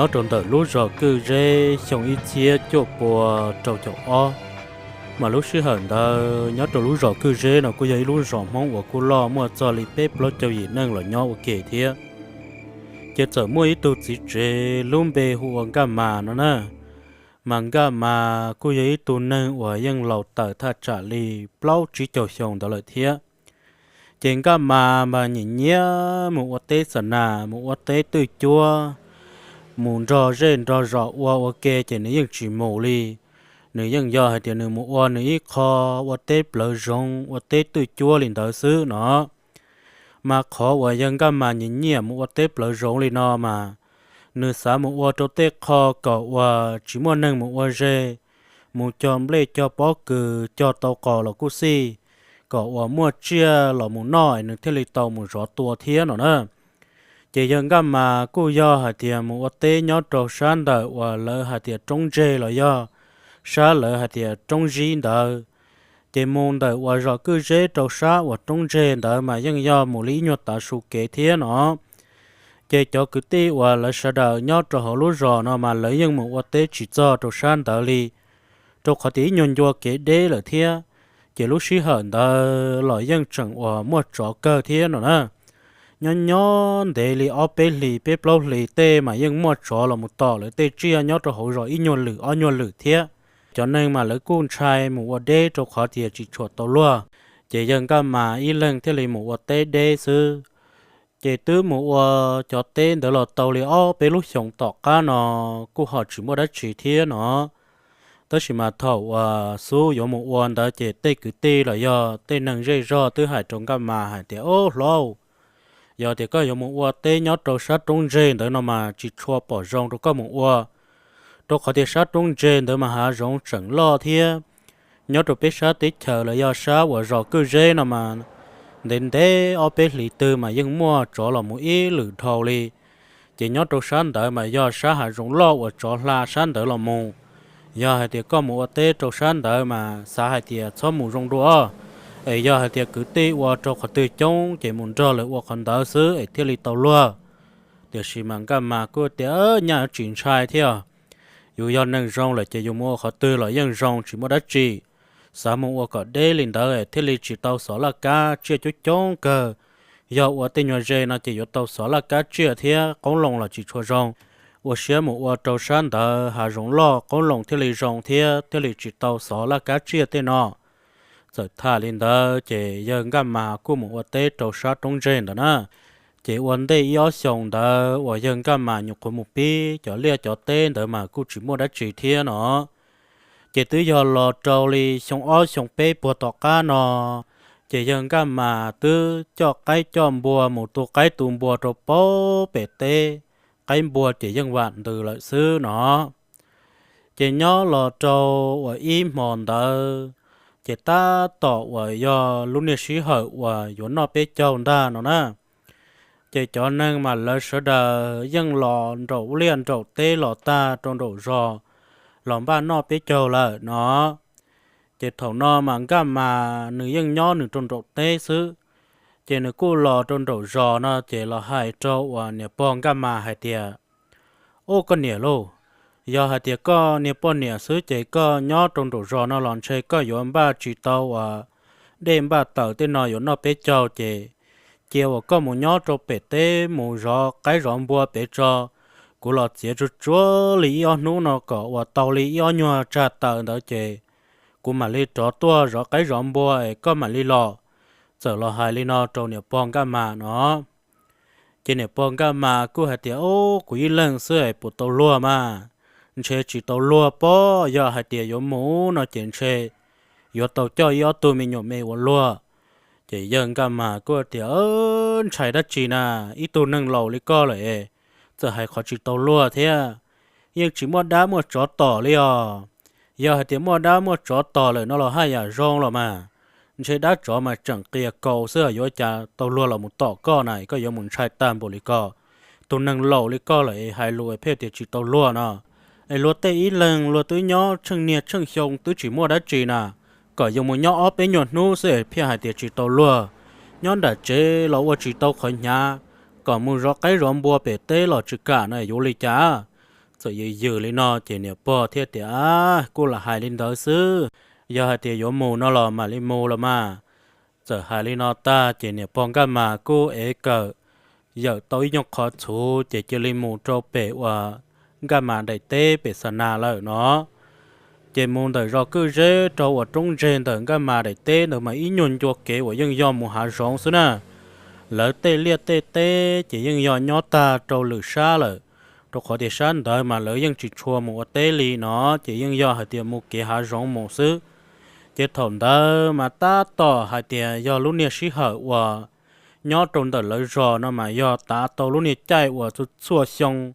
Nyob rau ntawm lub zos Kwj Zeb xyoo ib txhiab cuaj pua rau caum ob, mas lub sij hawm ntawd nyob rau lub zos Kwj Zeb no kuj yog ib lub zos Hmoob uas kuj loj muaj txog li peb plaub caug yim neej los nyob ua ke thiab. Ces txawm muaj ib tug txiv tsev lub npe hu ua Nkaj Mas no na. Mas Nkaj Mas kuj yog ib tug neeg uas yeej laus tawm thaj tsam li plaub tsib caug xyoo ntawd lawm thiab. Ces Nkaj Mas mas nyiam nyiam mus ua teb xa nas, mus ua teb twj cuab, mus nrog zej nrog zos ua ua ke ces nws yeej tsis mus li. Nws yeej yog hais tias nws mus ua nws ib qho, ua teb plawv zoov ua teb twj cuab li ntawd xwb no. Mas qhov uas yawg Nkaj Mas nyiam nyiam mus ua teb plawv zoov li no mas nws xav mus ua rau tej qho kom uas tsis muaj neeg mus ua ze, mus cog nplej cog pob kws cog tau qos los kuj xij, kom uas muaj tsiaj los mus noj es nws thiaj li tau mus zov tua thiab no na. Ces yawg Nkaj Mas kuj yog hais tias mus ua teb nyob rau sab ntawm uas lawv hais tias roob ntseg los yog sab lawv hais tias roob zib ntawd. Ces mus ntawm uas zos Kwj Zeb rau sab uas roob ntseg ntawd mas yeej yog mus li ib nyuag tav su kev thiab no. Ces cov kwv tij uas lawv sawv daws nyob rau hauv lub zos no mas lawv yeej mus ua teb tsis txog rau sab ntawd li, rau qhov tias ib nyuag ncua kev deb lawm thiab. Ces lub sij hawm ntawd los yeej tseem uas muaj tsov kawg thiab no na. Nyob nyob ntev li ob peb hlis peb plaub hlis tej mas yeej muaj tsov los mus tom lawv tej tsiaj nyob rau hauv zos ib nyuag lwm ob nyuag lwm thiab. Cov neeg mas lawv kuj ntshai mus ua deb rau qhov tias tsis tshua tau luag. Ces yawg Nkaj Mas ib leeg thiaj li mus ua teb deb xwb. Ces twb mus ua cov teb ntawd los tau li ob peb lub xyoos tom qab no kuj ho tsis muaj dab tsi thiab no. Tab sis mas thaum uas xub yuav mus ua ntawd ces tej kwv tij los yog tej neeg zej zog twb hais rau Nkaj Mas hais tias, Ob hlob, yog tias koj yuav mus ua teb nyob rau sab roob ntseg ntawd no mas tsis tshua pom zoo rau koj mus ua, rau qhov tias sab roob ntseg ntawd mas hav zoov tseem loj thiab. Nyob rau peb sab teb chaws los yog sab uas zos Kwj Zeb no mas ntev ntev ob peb hlis twg mas yeej muaj tsov los mus ib lwm dhau li. Ces nyob rau sab ntawd mas yog sab hav zoov loj uas tsov hla sab ntawd los mus. Yog hais tias koj mus ua teb rau sab ntawd mas xav hais tias txhob mus zoo dua, es yog hais tias kwv tij ua rau qhov twg coob ces mus nrog lawv ua qhov ntawd xwb es thiaj li tau luag. Tiam sis mas Nkaj Mas kuj tias, Nyaj tsis ntshai thiab, yus yog neeg zoo lawm ces yus mus ua qhov twg los yeej zoo tsis muaj dab tsi. Xav mus ua kom deb li ntawd thiaj li tsis tau xov laj kab tsiaj coob coob kawg. Yog ua tej nyuag ze no ces yuav tau xov laj kab tsiaj thiab qoob loo los tsis tshua zoo. Ua siab mus ua rau sab ntawd hav zoov loj qoob loo thiaj li zoo thiab thiaj li tsis tau xov laj kab tsiaj tej no. Txawm tham li ntawd ces yawg Nkaj Mas kuj mus ua teb rau sab roob ntseg ntawd na. Ces ua ntej ib ob xyoos ntawd uas yawg Nkaj Mas nyuam qhuav mus pib cov liaj cov teb ntawd mas kuj tsis muaj dab tsi thiab no. Ces twb yog los rau li xyoo ob xyoo peb puag tom qab no, ces yawg Nkaj Mas twb coj qaib coj npua mus tu qaib tu npua rau pem teb, qaib npua ces yeej vam ntws lawm xwb no. Ces nyob los rau uas ib hmo ntawd, ces tab tom uas yog lub niaj sij hawm uas yuav noj peb caug ntag no na. Ces cov neeg mas lawv sawv daws yeej los nraum liaj nraum teb los tag rau nraum zos los npaj noj peb caug lawm no. Ces thaum no mas Nkaj Mas nws yeej nyob nws rau nraum teb xwb. Ces nws kuj los rau nraum zos no ces los hais rau uas niam pog Nkaj Mas hais tias, Ub koj niam lauj, yog hais tias koj niag poj niam xwb ces koj nyob rau nraum zos no los ntshe koj yuav npaj tsis tau uas dej npaj taws tej no yuav noj peb caug ces cia uas koj mus nyob rau pem teb mus zov qaib zov npua pem tso. Kuv los txiav tsuag tsuag li ib ob hnub no kom uas tau li ib ob nyuag tsag taws ntawd ces kuv mam li rov tuaj zov qaib zov npua es koj mam li los. Txawm los hais li no rau niam pog Nkaj Mas no. Ces niam pog Nkaj Mas kuj hais tias, Ub, kuv ib leeg xwb es puas tau luag mas? Ntshe tsis tau luag pob, yog hais tias yuav mus no ces ntshe yuav tau coj ib ob tug me nyuam me ua luag. Ces yawg Nkaj Mas kuj tias, Ntshai dab tsi na, ib tug neeg laus li koj lawm, txawm hais qhov tsis tau luag thiab. Yeej tsis muaj dab muaj tsov tom li os. Yog hais tias muaj dab muaj tsov tom lawm no los haj yam zoo los mas. Ntshe dab tsov mas tseem qias kaus xwb, yuav cas tau luag los mus tom koj na, koj yuav mus ntshai tag npaum li ko? Tus neeg laus li koj lawm es hais lus pheej tias tsis tau luag no. Es luag tej ib leeg luag twb nyob tsheej niaj tsheej xyoo twb tsis muaj dab tsi na, kom yuav mus nyob ob peb nyuag hnub xwb es pheej hais tias tsis tau luag. Nyob nram tsev los ua tsis tau qhov hnyav, kom mus zov qaib zov npua pem teb los tsis kam na, yuav li cas? Txawm yws yws li no ces niam pog thiaj tias, Ab, kuj lam hais li ntawd xwb, yog hais tias yuav mus no los mam li mus los mas. Txawm hais li no tag ces niam pog Nkaj Mas kuj ev kawm yawm tau ib nyuag qhov txhuv ces cia li mus rau pem uas Nkaj Mas daim teb pem xa nas lawm no. Ces mus ntawm zos Kwj Zeb rau uas roob ntseg ntawm Nkaj Mas daim teb ntawd mas ib nyuag ncua kev uas yeej yog mus hav zoov xwb na. Lawv tej liaj tej teb ces yeej yog nyob tag rau lwm sab lawm, rau qhov tias sab ntawd mas lawv yeej tsis tshua mus ua teb li no, ces yeej yog hais tias mus kev hav zoov mus xwb. Ces thaum ntawd mas tab tom hais tias yog lub niag sij hawm uas nyob rau ntawm lawv zos no mas yog tav tau lub niag caij uas txhua txhua xyoo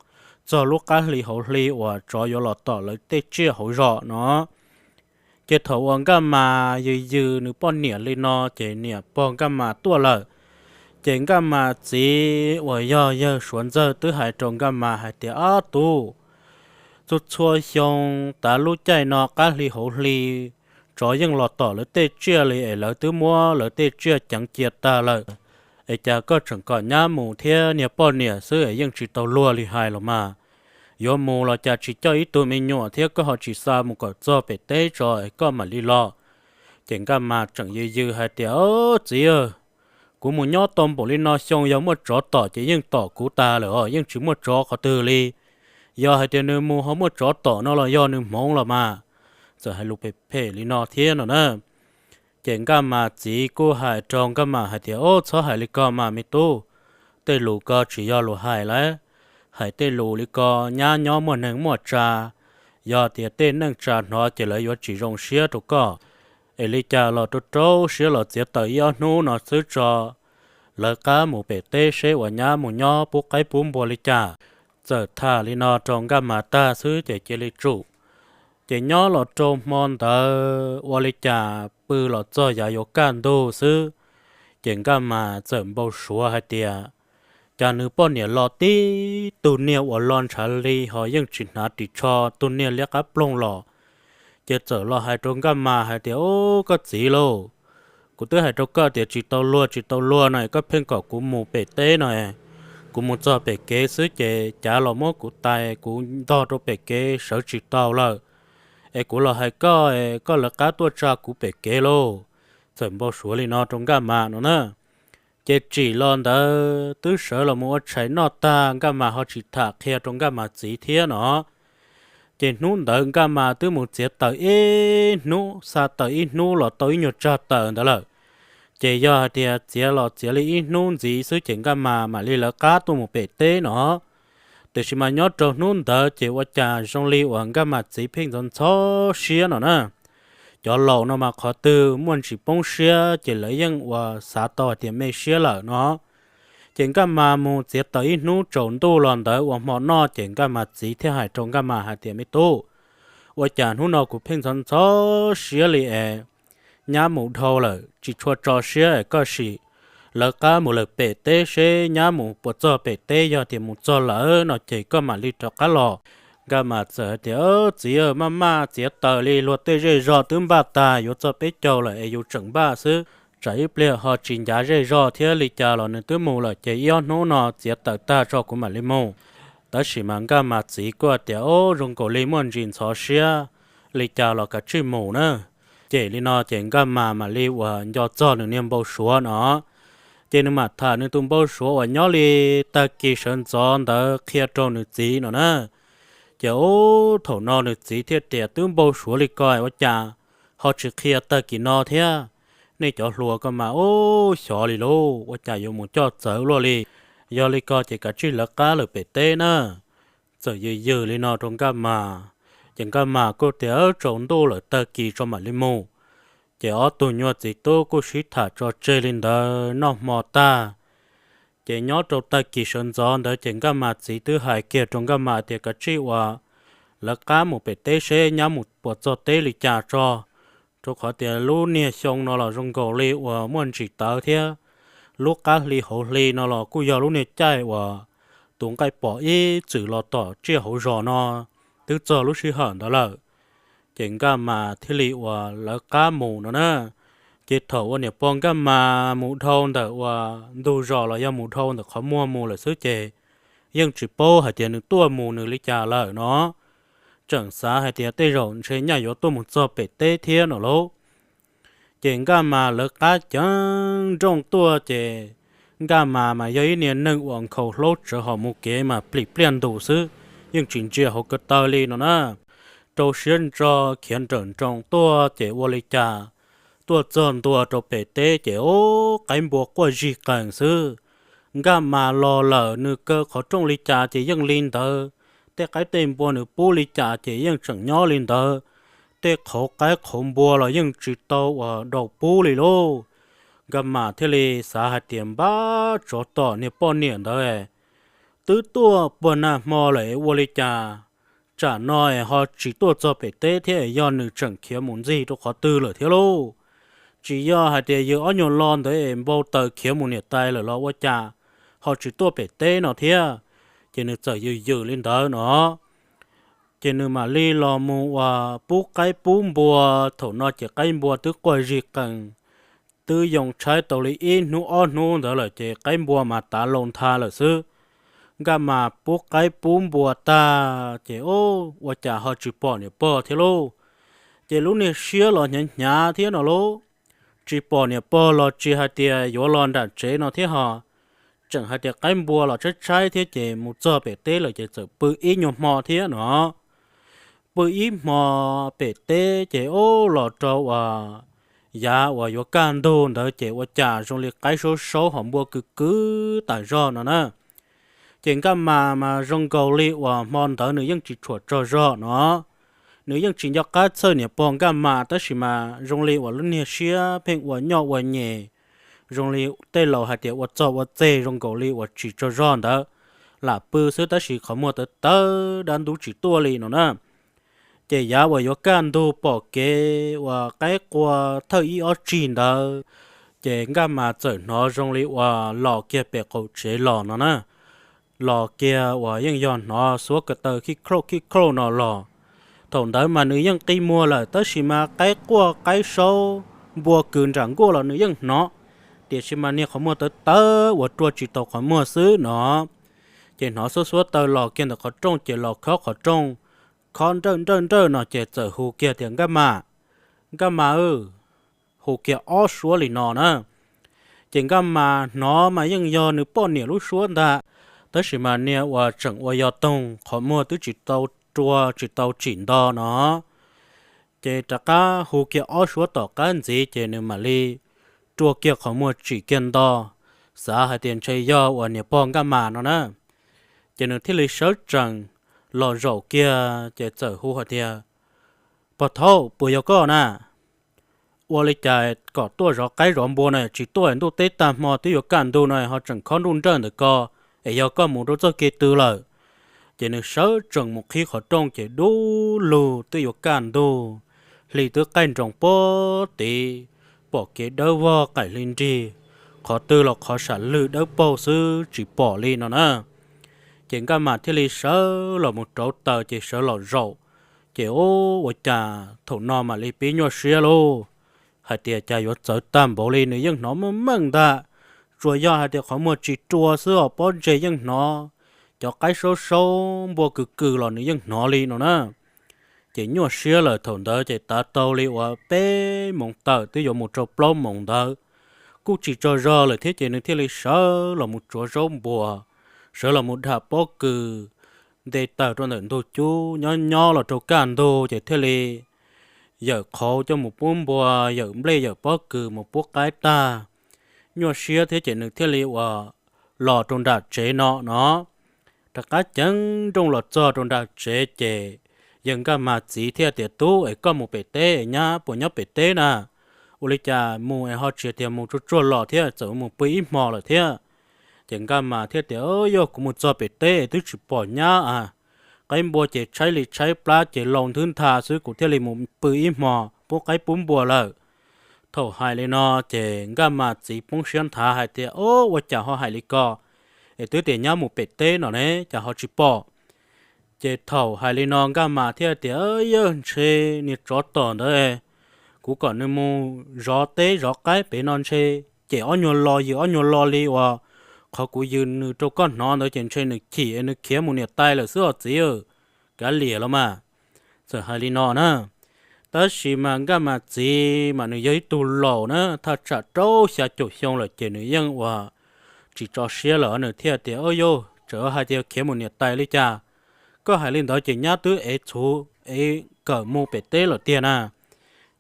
txog lub qab hli hauv hli uas tsov yuav los tom lawv tej tsiaj hauv zos no. Ces thaum uas Nkaj Mas yws yws nws poj niam li no ces niam pog Nkaj Mas tuaj lawm. Ces Nkaj Mas txiv uas yog yawg Suav Ntxawg twb hais rau Nkaj Mas hais tias, Ob tug, txhua txhua xyoo tav lub caij no qab hli hauv hli, tsov yeej los tom lawv tej tsiaj li es lawv twb muab lawv tej tsiaj ceev cia tag lawm, es cas koj tseem kom nyab mus thiab niag poj niam xwb es yeej tsis tau luag li hais los mas. Yuav mus los cas tsis coj ib tug me nyuam thiab koj ho tsis xa mus kom txog pem teb tso es koj mam li los. Ces Nkaj Mas tseem yws yws hais tias, Ob txiv, kuv mus nyob tau npaum li no xyoo yog muaj tsov tom ces yeej tom kuv tas lawm os, yeej tsis muaj tsov qhov twg li. Yog hais tias nws mus ho muaj tsov tom no los yog nws hmoov los mas. Txawm hais lus phem phem li no thiab no na. Ces Nkaj Mas txiv kuj hais rau Nkaj Mas hais tias, Ob, txhob hais li ko mas me tub, tej lus ko tsis yog lus hais lawm. Hais tej lus li ko nyab nyob muaj neeg muaj tsa, yog tias tej neej tsa hnov ces lawv yuav tsis zoo siab rau koj. Es li cas los rau rau siab los txiav taws ib ob hnub no xwb tso, lawv qab mus pem teb seb uas nyab mus nyob pub qaib pub npua li cas. Txawm tham li no rau Nkaj Mas tag xwb ces cia li tsum. Ces nyob los rau hmo ntawd ua li cas pw los txog yav yuav kaj ntug xwb, ces Nkaj Mas txawm npau suav hais tias, cas nws poj niam los tib tug niag uas lo ntshav li ho yeej tsis hnav ris tsho, tus niag liab qab ploog los. Ces txawm los hais rau Nkaj Mas hais tias, Ub, koj txiv lauj, kuv twb hais rau koj tias tsis tau luag tsis tau luag no, koj pheej kom kuv mus pem teb no, kuv mus txog pem kev xwb ces cav los muab kuv tais kuv ntog rau pem kev sawv tsis tau lawm. Es kuv los hais koj, koj lawv qab tuaj tsa kuv pem kev lauj. Txawm npau suav li no rau Nkaj Mas no na. Ces tsim los ntawd twb sawv los mus ua tshais noj tag, Nkaj Mas ho tsis tham qhia rau Nkaj Mas txiv thiab no. Ces hnub ntawd Nkaj Mas twb mus txiav taws ib hnub, xa taws ib hnub los tau ib nyuag tsag taws ntawd lawm. Ces yog hais tias txiav los txiav li ib hnub ntxiv xwb ces Nkaj Mas mam li lawv qab tuaj mus pem teb no. Tiam sis mas nyob rau hnub ntawd ces ua cas zoo li uas Nkaj Mas txiv pheej ntxhov ntxhov siab no na. Cov laus no mas qhov twg muaj ntsis poob siab ces lawv yeej uas xav tau hais tias me siab lawm no. Ces Nkaj Mas mus txiav taws ib hnub tsaus ntuj los ntawd ua hmo noj ces Nkaj Mas txiv thiaj hais rau Nkaj Mas hais tias, Me tub, ua cas hnub no kuv pheej ntxhov ntxhov siab li es nyab mus dhau lawm tsis tshua tso siab es koj sim lawv qab mus lawm pem teb seb nyab mus puas txog pem teb, yog tias mus txog lawm no ces koj mam li rov qab los. Nkaj Mas txawm hais tias, Txiv, maj maj txiav taws li, luag tej zej zog twb npaj tag yuav txog peb caug lawm es yus tseem npaj xwb, tsam ib pliag ho tsis ncav zej zog thiab li cas los nws twb mus lawm ces ib ob hnub no txiav taws tag tso kuv mam li mus. Tab sis mas Nkaj Mas txiv kuj tias, Ub, zoo nkaus li muaj ntsis ntxhov siab, li cas los kav tsij mus na. Ces li no ces Nkaj Mas mam li uas nco txog nws niag npau suav no, ces nws mam tham nws tus npau suav uas nyob li tag kis sawv ntxov ntawd qhia rau nws txiv no na. Ces ub, thaum no nws txiv thiaj tias, Twb npau suav li ko ua cas ho tsis qhia tag kis no thiab? Nej cov hluas ko mas ub, xyov li lauj, ua cas yuav mus coj txawv luaj li. Yog li ko ces kav tsij lawv qab lawm pem teb na. Txawm yws yws li no rau Nkaj Mas, ces Nkaj Mas kuj tias, Tsaus ntuj lawm, tag kis tso mam li mus. Ces ob tug nyuag txiv tub kuj sib tham tso tseg li ntawd noj hmo tag. Ces nyob rau tag kis sawv ntxov ntawd ces Nkaj Mas txiv twb hais kiag rau Nkaj Mas tias, Kav tsij uas lawv qab mus pem teb seb nyab mus puas txog teb li cas tso, rau qhov tias lub niag xyoo no los zoo nkaus li uas muaj ntsis tawv thiab, lub qab hli hauv hli no los kuj yog lub niag caij uas tus nqaij pom ib txwm los tom tsiaj hauv zos no twb txog lub sij hawm ntawd lawm. Ces Nkaj Mas thiaj li uas lawv qab mus no na. Ces thaum uas niam pog Nkaj Mas mus dhau ntawm uas ntug zos los yog mus dhau ntawm qhov muag mus lawm xwb ces yeej tsis paub hais tias nws tuaj mus nws li cas lawm no. Tseem xav hais tias tej zaum ntshe nyaj yuav tuaj mus txog pem teb thiab no lauj. Ces Nkaj Mas lawv qab ceev nrooj tuaj ces Nkaj Mas mas yog ib niag neeg uas nkhaus hlaub tsawv hos mus kev mas plim pliaj ntus xwb, yeej tsis ntsia hauv ko taw li no na. Rau siab ntso khiav nrawm nroos tuaj ces ua li cas tuaj txog ntua rau pem teb ces ub, qaib npua quaj zig qees xwb. Nkaj Mas los lawm nws kaw qhov rooj li cas ces yeej li ntawd, tej qaib tej npua nws pub li cas ces yeej tseem nyob li ntawd, tej qhauv qaib qhauv npua los yeej tsis tau uas daus pub li lauj. Nkaj Mas thiaj li xav hais tias npab tsov tom niag poj niam ntawd twb tuaj puag nag hmo lawm ua li cas tsam no ho tsis tuaj txog pem teb thiab, yog nws tseem khiav mus ntxig rau qhov twg lawm thiab lauj. Tsis yog hais tias yus ob nyuag lo ntawd es npau taws khiav mus niam tais lawm los ua cas ho tsis tuaj pem teb no thiab. Ces nws txawm yws yws li ntawd no ces nws mam li los mus uas pub qaib pub npua. Thaum no ces qaib npua twb quaj zig qees, twb yoo tshaib tau li ib hnub ob hnub ntawd lawm ces qaib npua mas tav loo ntha lawm xwb. Nkaj Mas pub qaib pub npua tag ces ub, ua cas ho tsis pom niam pog thiab lauj. Ces lub niag siab los hnyav hnyav thiab no lauj. Tsis pom niam pog los tsis hais tias yuav los nram tsev no thiab ho, tseem hais tias qaib npua los tshaib tshaib thiab ces mus txog pem teb lawm ces txawm pw ib nyuag hmo thiab no. Pw ib hmo pem teb ces ub, los rau uas yav uas yuav kaj ntug ntawd ces ua cas zoo li qaib saub saub hos npua kws kws tas zog no na. Ces Nkaj Mas mas zoo nkaus li uas hmo ntawd nws yeej tsis tshua tsaug zog no, nws yeej tsis nco qab txhawj niam pog Nkaj Mas tab sis mas zoo li uas lub niag siab pheej ua nyoj ua nyem, zoo li tej laus hais tias ua txog ua txeg zoo nkaus li uas tsis tsaug zog ntawd, lam pw xwb tab sis qhov muag tawv tawv dab ntub tsis tuaj li no na. Ces yav uas yuav kaj ntug pom kev uas qaib qua thawj ib ob tsig ntawd, ces Nkaj Mas txawm hnov zoo li uas los kiag pem qaum tsev los no na. Los kiag uas yeej yog hnov xuav ko taw khij khauj khij khauj no los. Thaum ntawd mas nws yeej qi muag lawm tab sis mas qaib quaj qaib saub npua kws nram nkuaj los nws yeej hnov, tiam sis mas niag qhov muag tawv tawv uas rua tsis tau qhov muag xwb no. Ces hnov xuab xuab taw los kiag ntawm qhov rooj ces los khob qhov rooj, khob nrawj nrawj nrawj no ces txawm hu kiag tias Nkaj Mas, Nkaj Mas, hu kiag ob suab li no na. Ces Nkaj Mas hnov mas yeej yog nws poj niam lub suab ntag, tab sis mas niag uas tseem ua yog toog qhov muag twb tsis tau rua tsis tau tsim nto no. Ces rov qab hu kiag ob suab tom qab ntxiv ces nws mam li rua kiag qhov muag tsim kiag nto, xav hais tias ntshe yog uas niam pog Nkaj Mas no na. Ces nws thiaj li sawv tsees los zaum kiag ces txawm hu hais tias, Pog Thaub, puas yog koj na? Ua li cas kom tuaj zov qaib zov npua no tsis tuaj, ntuj teb tag hmo twb yuav kaj ntug no ho tseem khob nruj nrawj ntawm ko, es yog koj mus rau txoj kev twg lawm? Ces nws sawv tsees mus qhib qhov rooj ces dub lug twb yuav kaj ntug, hli twb qaij nroos pob tid, pom kev dawb vog qaim hli nrig, qhov twg los qhov sam lwg dawb paug xwb tsis pom li no na. Ces Nkaj Mas thiaj li sawv los mus rauv taws ces sawv los zaum, ces ub, ua cas thaum no mam li pib nyuaj siab lauj, hais tias cas yuav txawv tag npaum li, nws yeej hnov meej meej ntag, tsuas yog hais tias qhov muag tsis rua xwb os, pob ntseg yeej hnov, cov qaib saub saub npua kws kws los nws yeej hnov li no na. Ces nyuaj siab lawm thaum ntawd ces tav tau li uas peb moos tawm twb yuav mus rau plaub moos ntawd, kuj tsis tsaug zog lawm thiab ces nws thiaj li sawv los mus tsuav zaub npua, sawv los mus dham pob kws, nte taws rau ntawm ntug cub, nyob nyob los rau kaj ntug ces thiaj li yawm qhauv coj mus pub npua, yawm nplej yawm pob kws mus pub qaib tag. Nyuaj siab thiab ces nws thiaj li uas los rau nram tsev no no. Rov qab ceev nrooj los txog rau nram tsev ces yawg Nkaj Mas txiv thiaj tias, Tub, es koj mus pem teb es nyab puas nyob pem teb na? Ua li cas mus es ho tsis tias mus tsuag tsuag los thiab, txawm mus pw ib hmo lawm thiab? Ces Nkaj Mas thiaj tias, Yog kuv mus txog pem teb twb tsis pom nyab a, qaib npua ces tshaib li tshaib plab ces laus nthwb ntha xwb, kuv thiaj li mus pw ib hmo pub qaib pub npua lawm. Thaum hais li no ces Nkaj Mas txiv poob siab nthav hais tias, Ua cas ho hais li ko? Es twb tias nyab mus pem teb no ne, cas ho tsis pom? Ces thaum hais li no Nkaj Mas thiaj tias, Yawg, ntshe niag tsov tom ntawd, kuv kom nws mus zov teb zov qaib pem no ntshe ces ob nyuag lo yws ob nyuag lo li uas qhov kuv yws nws rau koj hnov ntawd ces ntshe nws chim es nws khiav mus niam tais lawm xwb os txiv, kav liam los mas. Txawm hais li no na, tab sis mas Nkaj Mas txiv mas nws yog ib tug laus na, thaj tsam rau xya caum xyoo lawm ces nws yeej ua tsis tso siab lawm, nws thiaj tias, Au yau, tseem hais tias khiav mus niam tais li cas? Koj hais li ntawd ces nyab twb ev txhuv ev kawm mus pem teb lawm tiag na.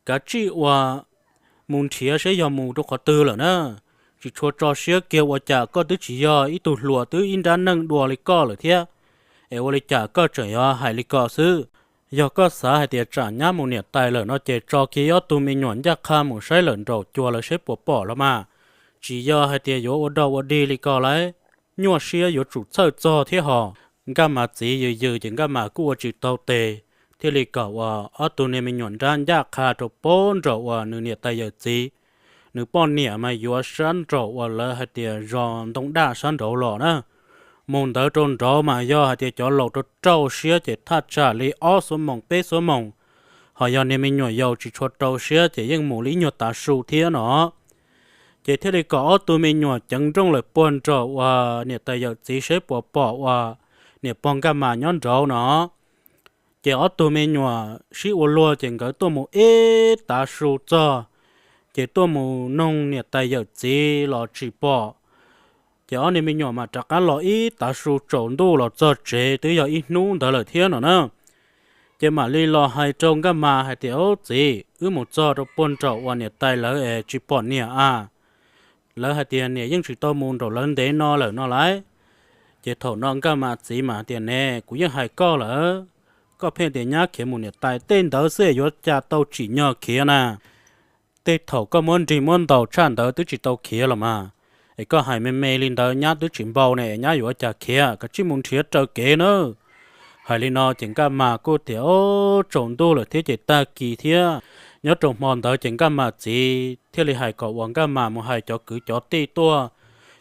Kav tsij ua mus nrhiav saib yog mus rau qhov twg lawm na. Tsis tshua tso siab kiag, ua cas koj twb tsis yog ib tug hluas, twb ib nrab neeg dua li koj lawm thiab, es ua li cas koj tseem yuav hais li ko xwb? Yog koj xav hais tias tsam nyab mus niam tais lawm no ces tso kiag ob tug me nyuam ncaj qha mus saib lawm nraum cua lawv saib puas pom los mas. Tsis yog hais tias yuav ua dog ua dig li ko lauj, nyuaj siab yuav tsum txhawj txog thiab hos. Nkaj Mas txiv yws yws ces Nkaj Mas kuj ua tsis tau tes, thiaj li kom uas ob tug niag me nyuam nrab ncaj qha rau puag nraum uas nws niam tais yawm txiv, nws poj niam mas yuav sab nraum uas lawv hais tias zos ntoo daj sab nraud los na. Mus ntawd rau nraud mas yog hais tias cov laus rau rau siab ces thaj tsam li ob xuab moos peb xuab moos, hos yog niag me nyuam yaus tsis tshua rau siab ces yeej mus li ib nyuag tav su thiab no. Ces thiaj li kom ob tug me nyuam ceev nrooj lawm puag nraum uas niam tais yawm txiv saib puas pom uas niam pog Nkaj Mas nyob nraud no. Ces ob tug me nyuam sib ua luag ces nkawd tuaj mus ib tav su txog, ces tuaj mus noog niam tais yawm txiv los tsis pom. Ces ob niag me nyuam mam rov qab los ib tav su tsaus ntuj los txog tsev twb yog ib hnub ntawd lawm thiab no na. Ces mam li los hais rau Nkaj Mas hais tias, Au txiv, wb mus txog rau puag nraum uas niam tais lawv es tsis pom niam a. Lawv hais tias niam yeej tsis tau mus nraum lawv ntev no lawm no lauj. Ces thaum no Nkaj Mas txiv mas tias, Ne, kuv yeej hais koj lawm, koj pheej tias nyab khiav mus niam tais, tej ntawd xwb es yuav cas tau tsim nyog khiav na. Tej thaum koj muab nrig muab ntaus tshaj ntawd twb tsis tau khiav los mas. Es koj hais me me li ntawd nyab twb tsis npau ne, nyab yuav cas khiav, kav tsij mus nrhiav raws kev na. Hais li no ces Nkaj Mas kuj tias, Au, tsaus ntuj lawm thiab ces tag kis thiab. Nyob rau hmo ntawd ces Nkaj Mas txiv thiaj li hais kom uas Nkaj Mas mus hais cov kwv cov tij tuaj,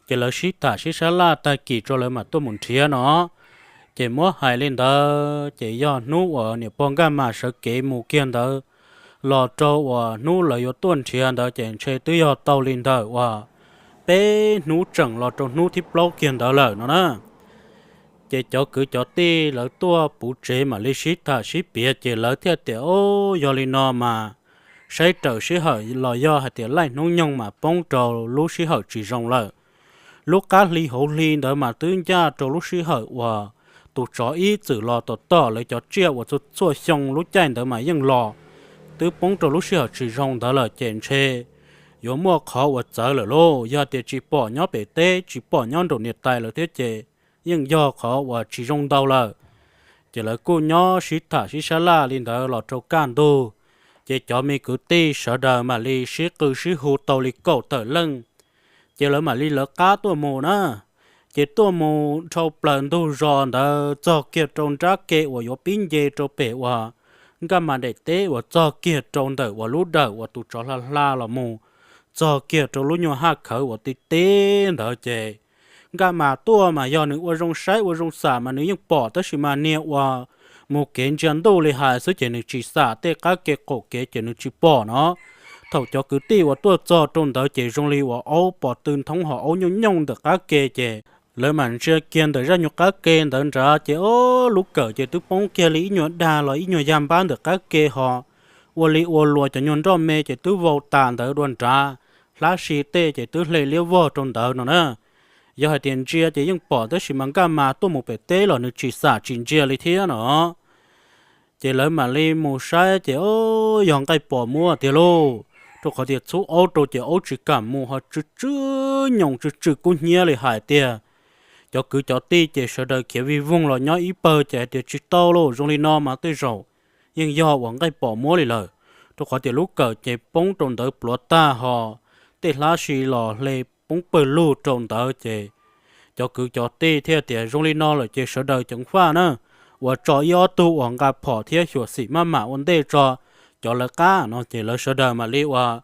ces lawv sib tham sib sab laj tag kis tso lawv mam tuaj mus nrhiav no. Ces muab hais li ntawd ces yog hnub uas niam pog Nkaj Mas sawv kev mus kiag ntawd los rau uas hnub lawv yuav tuaj nrhiav ntawd ces ntshe twb yog tau li ntawm uas peb hnub tseem los rau hnub thib plaub kiag ntawd lawm no na. Ces cov kwv cov tij lawv tuaj puv tsev mam li sib tham sib piav ces lawv thiaj tias, Au, yog li no mas saib raws sij hawm los yog hais tias laij hnub nyoog mas poob rau lub sij hawm tsis zoo lawm. Lub qab hli hauv hli ntawd mas twb ncaj rau lub sij hawm uas tus tsov ib txwm los tom tom lawv cov tsiaj uas txhua txhua xyoo lub caij ntawd mas yeej los, twb poob rau lub sij hawm tsis zoo ntawd lawm ces ntshe yuav muaj qhov uas txawv lawm lauj. Yog tias tsis pom nyob pem teb, tsis pom nyob nraum niam tais lawm thiab ces yeej yog qhov uas tsis zoo ntau lawm. Ces lawv kuj nyob sib tham sib sab laj li ntawd los rau kaj ntug, ces cov me kwv tij sawv daws mam li sib qw sib hu tau li kaum tawm leej, ces lawv mam li lawv qab tuaj mus na. Ces tuaj mus dhau plaws ntug zos ntawd txog kiag rau nrab ke uas yuav pib nce rau pem uas Nkaj Mas daim teb uas txog kiag rau ntawm uas lub dawm uas tus tsov hla hla los mus, txog kiag rau lub nyuag haj khawv uas ti ti ntawd ces Nkaj Mas tuaj mas yog nws ua zoo saib ua zoo xam mas nws yeej pom, tab sis mas niag uas mus kev ntsia ntuj li hais xwb ces nws tsis xam, tej qab ke qaum kev ces nws tsis pom no. Thaum cov kwv tij uas tuaj txog rau ntawd ces zoo li uas aub pos tw nthoob hos aub nyooj nyooj ntawm qab ke ces lawv mam ntsia kiag ntawm zaj nyuag qab ke ntawd nrad ces o, lub kawm ces twb poob kiag li ib nyuag dag los ib nyuag yag npab ntawm qab ke hos ua li ua luas cov nyuag nroj me ces twb vau tas ntawd dua nrad, hlab si tej ces twb hle liab vog rau ntawd no na. Yog hais tias ntsia ces yeej pom, tab sis mas Nkaj Mas tuaj mus pem teb los nws tsis xam tsis ntsia li thiab no. Ces lawv mam li mus saib ces o, yog nqaij pos muab tiag lauj, rau qhov tias txhub aub rau ces aub tsis kam mus hos tsw tsw nyoos tsw tsw kub hnyiab li hais tiag. Cov kwv cov tij ces sawv daws khiav vij voog los nyob ib pawg ces hais tias tsis tau lauj, zoo li no mas tej zaum yeej yog uas nqaij pos muab li lawm, rau qhov tias lub kawm ces poob rau ntawd pluav tag hos tej hlab si los hle poob pawg lug rau ntawd ces cov kwv cov tij thiaj tias zoo li no lawm ces sawv daws ceev faj na, uas tso ib ob tug uas nqa phom thiab xyuam xim maj mam ua ntej tso cov lawv qab no ces lawv sawv daws mam li uas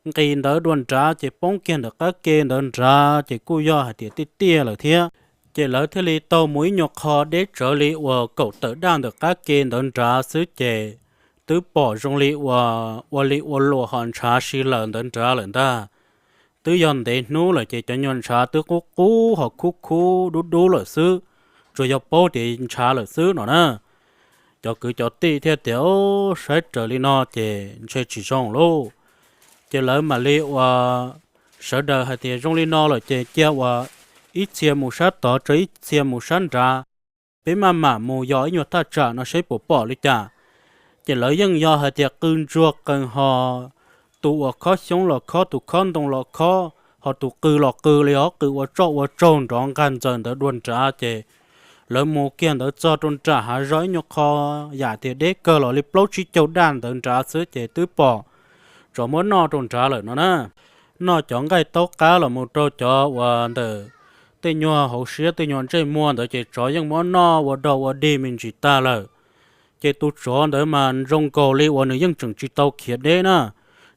nqis ntawd dua nrad ces poob kiag ntawm qab ke ntawd nrad ces kuj yog hais tias tiaj tiaj lawm thiab. Ces lawv thiaj li tau mus ib nyuag qho deb tsawv li uas kaum tawm daj ntawm qab ke ntawd nrad xwb ces twb pom zoo li uas ua li ua luas hos ntshav si lawm ntawd nrad lawm ntag. twb yog ntev hnub lawm ces cov nyuag ntshav twb qub qub ho khub khub dub dub lawm xwb, tsuas yog paub tias ntshav lawm xwb no na. Cov kwv cov tij thiaj tias, Saib raws li no ces ntshe tsis zoo lauj. Ces lawv mam li ua sawv daws hais tias, Zoo li no lawm ces cia ua ib txhia mus sab tod, tso ib txhia mus sab nrad, peb maj mam mus yos ib nyuag thaj tsam no seb puas pom li cas. Ces lawv yeej yog hais tias qw ntsuag qees ho, tus uas khob xyoob los khob, tus khob ntoo los khob, ho tus qw los qw li ob qw ua tsoj ua tsaug nrov nqag ntxaws ntawd dua nrad. Ces lawv mus kiag ntawd txog rau nram hav zog ib nyuag qho yam tias deb kawg los li plaub tsib caug daj ntawd nrad xwb ces twb pom tsov muab noj rau nrad lawm no na. Noj cov nqaij taub qab los mus rau cov uas ntawm tej nyuag hauv siab tej nyuag ntsej muag ntawd ces tsov yeej muab noj ua dog ua dig me ntsis tag lawm. Ces tus tsov ntawd mas zoo nkaus li uas nws yeej tseem tsis tau khiav deb na,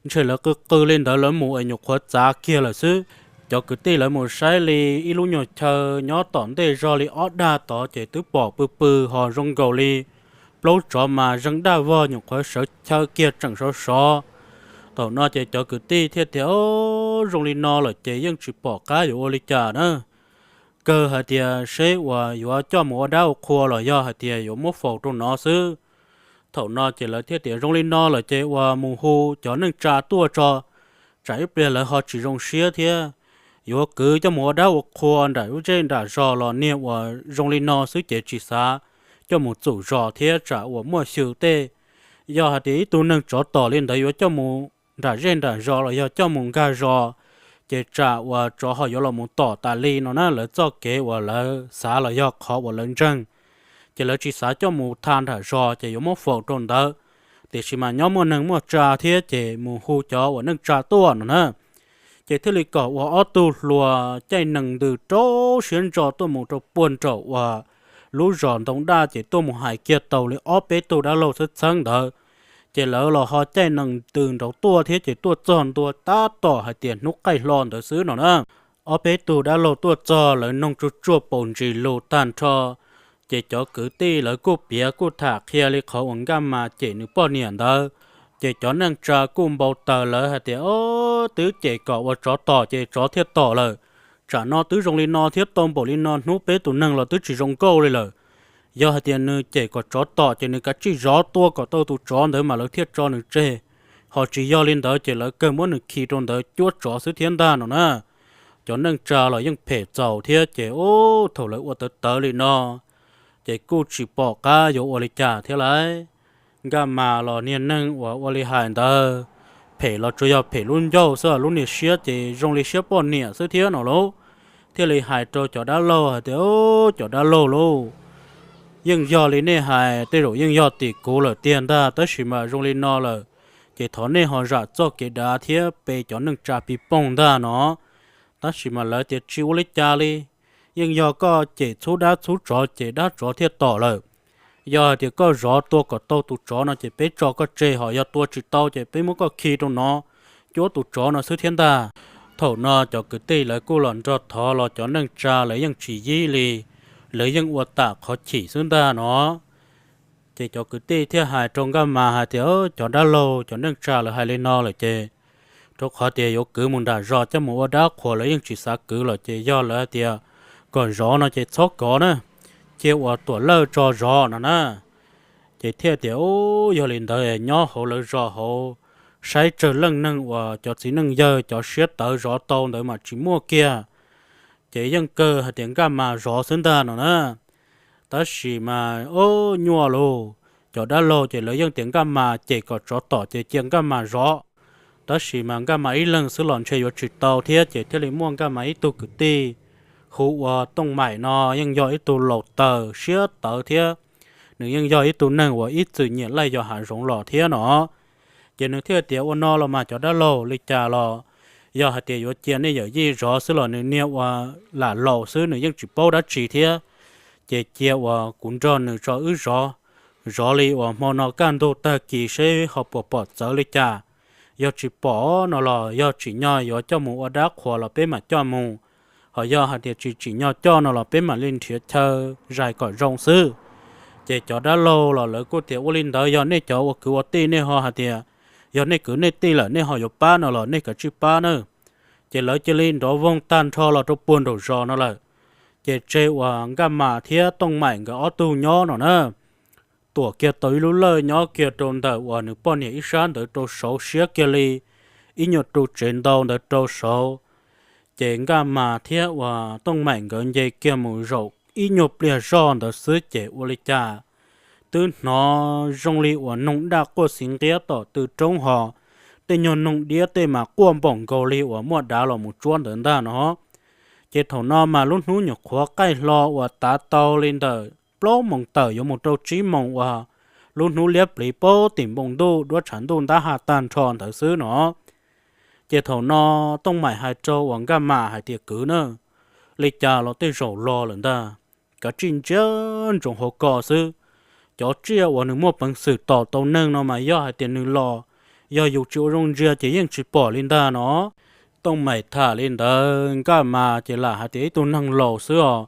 ntshe lawv qw qw li ntawd lawv mus es nyuam qhuav txav kiag lawm xwb. Cov kwv tij lawv mus saib li ib lub nyuag chaw nyob tom ntej zog li ob daj tod ces twb pom pw pw ho zoo nkaus li plaub tsov mas zeeg daj vog nyuam qhuav sawv chaw kiag tseem sov sov. Thaum no ces cov kwv tij thiaj tias, Zoo li no lawm ces yeej tsis pom qab yuav ua li cas na, kawg hais tias seb uas yuav coj mus ua dab ua qhua los yog hais tias yuav muab faus rau no xwb. Thaum no ces lawv thiaj tias, Zoo li no lawm ces uas mus hu cov neej tsa tuaj tso, tsam ib pliag lawv ho tsis zoo siab thiab. Yuav kwv coj mus ua dab ua qhua nram lub zej nram zos los niag uas zoo li no xwb ces tsis xav coj mus txum zos thiab tsam uas muaj xyw tej. Yog hais tias ib tug neeg tsov tom li ntawd yuav coj mus nram zej nram zos los yog coj mus nkag zos, ces tsam uas tsov ho yuav los mus tom tas li no na. Lawv txoj kev uas lawv xav los yog qhov uas lawv ntseeg, ces lawv tsis xav coj mus tha nram zos ces yuav muab faus rau ntawd. Tiam sis mas nyob muaj neeg muaj tsa thiab ces mus hu cov uas neej tsa tuaj no na. Ces thiaj li kom uas ob tug hluas caij nees ntws rau siab ntso tuaj mus rau puag nraum uas lub zos ntoo daj ces tuaj mus hais kiag tau li ob peb tug dab laug txheeb txheeb ntawd. Ces lawv los ho caij nees ntws nraud tuaj thiab ces tuaj txog ntua tab tom hais tias hnub qaij hlo ntawd xwb no na. Ob peb tug dab laug tuaj txog lawv noog tsuj tsuaj paus ntsis lus tag nrho, ces cov kwv tij lawv kuj piav kuj tham qhia li qhov uas Nkaj Mas cem nws poj niam ntawd. Ces cov neej tsa kuj npau taws lawv hais tias, Ob, twb cem kom uas tsov tom ces tsov thiaj tom lawm. Tsam no twb zoo li no thiab tau npaum li no hnub peb tus neeg los twb tsis zoo nkauj li lawm. Yog hais tias nws cem kom tsov tom ces nws kav tsij zov tua kom tau tus tsov ntawd mas lawv thiaj tso nws tseg. Ho tsis yog li ntawd ces lawv kawg muab nws khi rau ntawd cuab tsov xwb thiab ntag no na. Cov neej tsa los yeej phem txaus thiab ces ub thaum lawv ua tawv tawv li no ces kuj tsis pom qab yuav ua li cas thiab lauj. Nkaj Mas los niag neeg uas ua li hais ntawd, phem los tsuas yog phem lub ncauj xwb, lub niag siab ces zoo li siab poj niam xwb thiab no lauj. Thiaj li hais rau cov dab laug hais tias, Cov dab laug lauj, yeej yog li nej hais tej zaum yeej yog tim kuv lawm tiag ntag, tab sis mas zoo li no lawm ces thov nej ho zam txoj kev dav thiab pe cov neej tsa pis poog ntag no. Tab sis mas lawv tias, Tsis ua li cas li, yeej yog koj cem txhub dab txhub tsov ces dab tsov thiaj tom lawm. Yog hais tias koj zov tua kom tau tus tsov no ces peb tso koj tseg, ho yog tua tsis tau ces peb muab koj khi rau no cuab tus tsov no xwb thiab ntag. Thaum no cov kwv tij lawv kuj los nrog thov los cov neej tsa lawv yeej tsis yib li, lawv yeej ua tam qhov chim xwb ntag no. Ces cov kwv tij thiaj hais rau Nkaj Mas hais tias, Cov dab laug cov neej tsa lawv hais li no lawm ces rau qhov tias yuav kwv mus nram zos coj mus ua dab qhuas lawv yeej tsis xav kwv lawm ces yog lawv hais tias kom zov no ces txhob kov na, cia uas tuam lawj tso zov no na. Ces thiaj tias, Ub, yog li ntawd nyob hauv lawv zos hauv saib tsawg leej neeg uas cov txiv neej yawg cov siab tawv zov tau ntawd mas tsis muaj kiag. Ces yeej kawg hais tias Nkaj Mas zov xwb ntag no na. Tab sis mas ub nyuaj lauj, cov dab laug ces lawv yeej tias Nkaj Mas cem kom tsov tom ces cia Nkaj Mas zov. Tab sis mas Nkaj Mas ib leeg xwb los ntshe yuav tsis tau thiab ces thiaj li muaj Nkaj Mas ib tug kwv tij hu ua Tooj Maim no yeej yog ib tug laus taws siab tawv thiab nws yeej yog ib tug neeg uas ib txwm nyiam laij yos hav zoov los thiab no. Ces nws thiaj tias, Ua no los mas cov dab laug, li cas los yog hais tias yuav cia nej yawm yij zov xwb los nws niag ua lam laus xwb nws yeej tsis paub dab tsi thiab. Ces cia uas kuv nrog nws tso wb zov, zov li uas hmo no kaj ntug tag kis seb ho puas pom txawv li cas. Yog tsis pom no los yog tsim nyog yuav coj mus ua dab qhuas los peb mam coj mus, ho yog hais tias tsis tsim nyog coj no los peb mam li nrhiav chaw zais kom zoo xwb. Ces cov dab laug los lawv kuj tias, Ua li ntawd yog nej cov ua kwv ua tij nej ho hais tias yog nej kwv nej tij lawm nej ho yuav pab no los nej kav tsij pab nawb. Ces lawv cia li nrov voog tag nrho los rau puag nraum zos no lawm. Ces tseg uas Nkaj Mas thiab Tooj Maim nkawd ob tug nyob no na, tuam kiag tau ib lub lawj nyob kiag rau ntawm uas nws poj niam ib sab ntawd rau saud siab kiag li ib nyuag ru tsev ntau ntawd rau saud. Ces Nkaj Mas thiab uas Tooj Maim nkawd nce kiag mus zaum ib nyuag pliag zoj ntawd xwb ces ua li cas twb hnov zoo li uas noog daj quaj xiv nqiab tom tw roob ho, tej nyuag noog diab tej mas quaj npaum nkaus li uas muaj dav los mus tsuab ntawd ntag no. Ces thaum no mas lub hnub nyuam qhuav qaij hlo uas tav tau li ntawm plaub moos tawm yuav mus rau tsib moos uas lub hnub liab pliv paub tim npoo ntuj duab tshav ntuj ntab ha tag nrho ntawd xwb no. Ces thaum no Tooj Maim hais rau uas Nkaj Mas hais tias, Kwv na, li cas los tej zaum los lawm ntag, kav tsij ntsia ntsoov hauv ko xwb. Cov tsiaj uas nws muaj peev xwm tom tau neeg no mas yog hais tias nws los, yog yus tsis ua zoo ntsia ces yeej tsis pom li ntag no. Tooj Maim tham li ntawd Nkaj Mas ces lam hais tias ib tug neeg laus xwb os,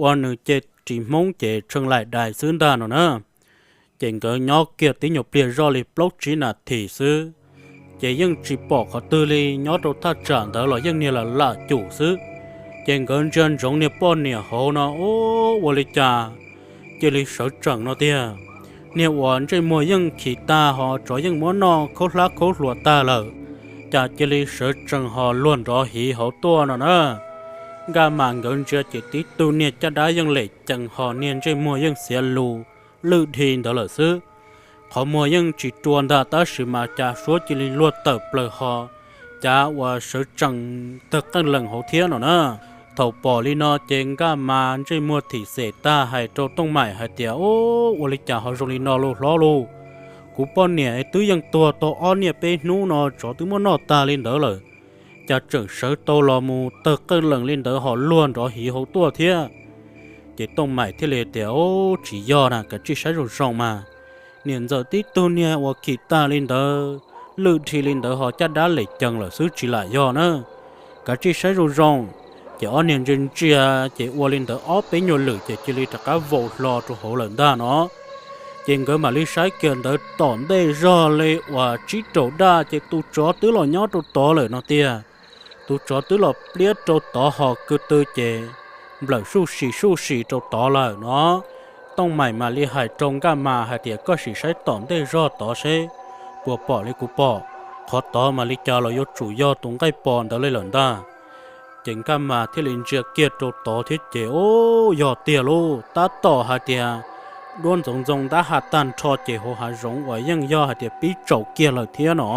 ua nws ces ris hmoob ces tshee laim dais xwb ntag no na. Ces nkawd nyob kiag tib nyuag pliag zoj li plaub tsib nas this xwb, ces yeej tsis pom qhov twg li, nyob rau thaj tsam ntawd los yeej niag lam lam cum xwb. Ces nkawd ntsia ntsoov niag poj niam hauv no, ua li cas cia li sawv tsees no tiag. Niag uas ntsej muag yeej khim tag ho tsov yeej muab noj khaub hlab khaub hluas tag lawm, cas cia li sawv tsees ho luag nrov hiv hauv tuaj no na. Nkaj Mas nkawd ntsia ces tib tug niag caj dab yeej lem cees ho niag ntsej muag yeej xiav lus lwj dhi ntawd lawm xwb. Qhov muag yeej tsis rua ntag tab sis mas cas suab cia li luag tawm plaws ho, cas uas sawv tsees tawg qeej lees hauv thiab no na. Thaum pom li no ces Nkaj Mas ntsej muag thim xem tag hais rau Tooj Maim hais tias, Ua li cas ho zoo li no lauj hlob lauj? Kuv poj niam twb yeej tuag tau ob niaj peb hnub no tsov twb muab noj tag li ntawd lawm, cas tseem sawv tau los mus tawg qeej lees li ntawd ho luag nrov hiv hauv tuaj thiab? Ces Tooj Maim thiaj li tias, Tsis yog na, kav tsij saib zoo zoo mas. Niam ntxawm tib tug niag uas khim tag li ntawd, lwj dhi li ntawd ho caj dab lem cees lawm xwb tsis lam yog na. Kav tsij saib zoo zoo. Ces ob niag ntsia ntsia, ces ua li ntawd ob peb nyuag lwm ces cia li rov qab vau hlo rau hauv lawm ntag no. Ces nkawd mam li saib kiag ntawd tom ntej zog li uas tsib rau daj ces tus tsov twb los nyob rau tod lawm no tiag. Tus tsov twb los pliab rau tod ho kwv tw ces nplawm suj sim suj sim rau tod lawm no. Tooj Maim mam li hais rau Nkaj Mas hais tias, Koj sim saib tom ntej zog tod seb puas pom li kuv pom. Qhov tod mas li cas los yuav tsum yog tus nqaij pos ntawd li lawm ntag. Ces Nkaj Mas thiaj li ntsia kiag rau tod thiab ces, Ub, yog tiag lauj, tab tom hais tias duab ntxoov ntxoo ntab ha tag nrho ces hauv hav zoov uas yeej yog hais tias pib tsaus kiag lawm thiab no.